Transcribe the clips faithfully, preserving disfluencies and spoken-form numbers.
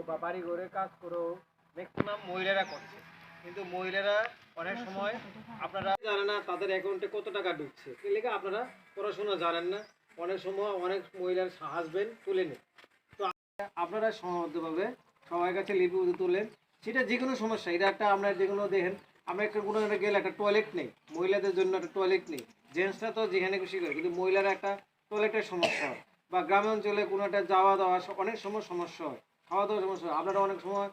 বা বাড়ি ঘরে কাজ করেও ম্যাক্সিমাম মহিলারা করছে। কিন্তু মহিলারা অনেক সময় আপনারা জানে না তাদের অ্যাকাউন্টে কত টাকা ঢুকছে, কি লেগে আপনারা পড়াশোনা জানেন না। অনেক সময় অনেক মহিলার হাজবেন্ড তুলে নেয়। তো আপনারা সীমাবদ্ধভাবে সবার কাছে লিপিবদ্ধ তুলেন। সেটা যে কোনো সমস্যা, এটা একটা, আমরা যে কোনো, দেখেন, আমরা একটা কোনো একটা গেলে একটা টয়লেট নেই, মহিলাদের জন্য একটা টয়লেট নেই। জেন্টসরা তো যেখানে খুশি করে, কিন্তু মহিলারা একটা টয়লেটের সমস্যা হয়, বা গ্রাম অঞ্চলে কোনো একটা যাওয়া দাওয়া স-, অনেক সময় সমস্যা হয়, খাওয়া দাওয়ার সমস্যা হয়। আপনারা অনেক সময়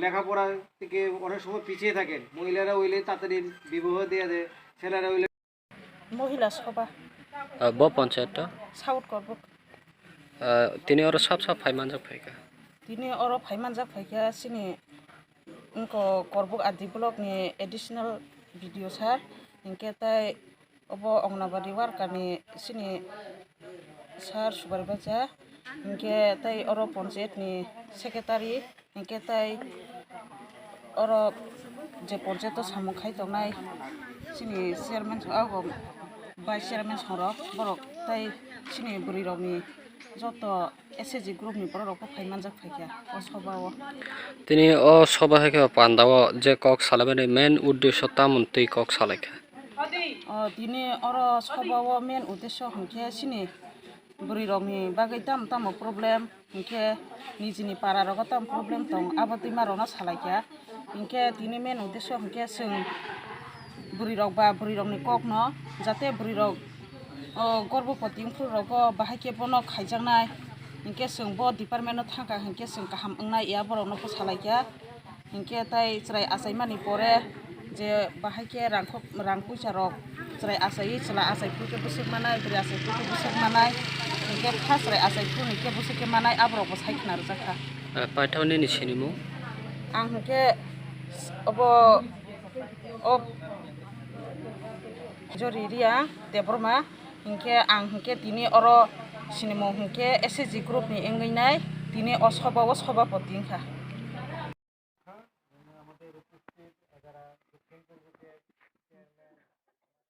লেখাপড়া থেকে অনেক সময় পিছিয়ে থাকেন। মহিলারা হইলে তাড়াতাড়ি বিবাহ দিয়ে দেয়, ছেলেরা হইলে মহিলা সভা। Ah, bo panchayat to? South Korbuk. Ah, tini oro sab sab phai manjak phaikha. Tini oro phai manjak phaikha chini wngkha Korbuk R D block ni additional B D O sir, hinkhe tai obo Anganwadi worker ni chini sir Subar Bacha, hinkhe tai oro panchayat ni secretary, hinkhe tai oro je panchayat o samung khai tongnai chini chairman, abo vice chairman songrok, borok tai chini bwrwi rokni joto S H G group ni borok rok bo phai manjak phaikha o soba o. Tini o soba hai khe panda o je kok salaimani main uddesho tamoni twi kok salaikha? O tini oro soba o main uddesho hinkhe chini bwrwi rokni bagwi tamo tamo problem, hinkhe nijini para rogo tamo problem tong, abo twima rokno salaikha. Hinkhe tini main uddesho hinkhe chwng bwrwi rok ba bwrwi rokni kokno, jate bwrwi rok o gorbopoti wngphuru rogo bahai khe bono khaijaknai, hinkhe chwng bo department o thangkha hinkhe chwng kaham wngnai ya borokno bwsalaikha. Hinkhe tai chwrai achaimani pore je bahai khe rangkhok, rang puisa rok chwrai achaiwi chwla achai phuru khe bwswk manai, bwrwi achai phuru khe bwswk manai, hinkhe kha chwrai achai phuru ni khe bwswk khe manai, aborok bo sai khna rwjak kha. Eh, paithak nini sinimung? Ang hinkhe obo, o Jori Riya Debbarma, hinkhe ang hinkhe tini oro sinimung hinkhe S H G group ni wngwi nai, tini o soba o sobapoti wngkha.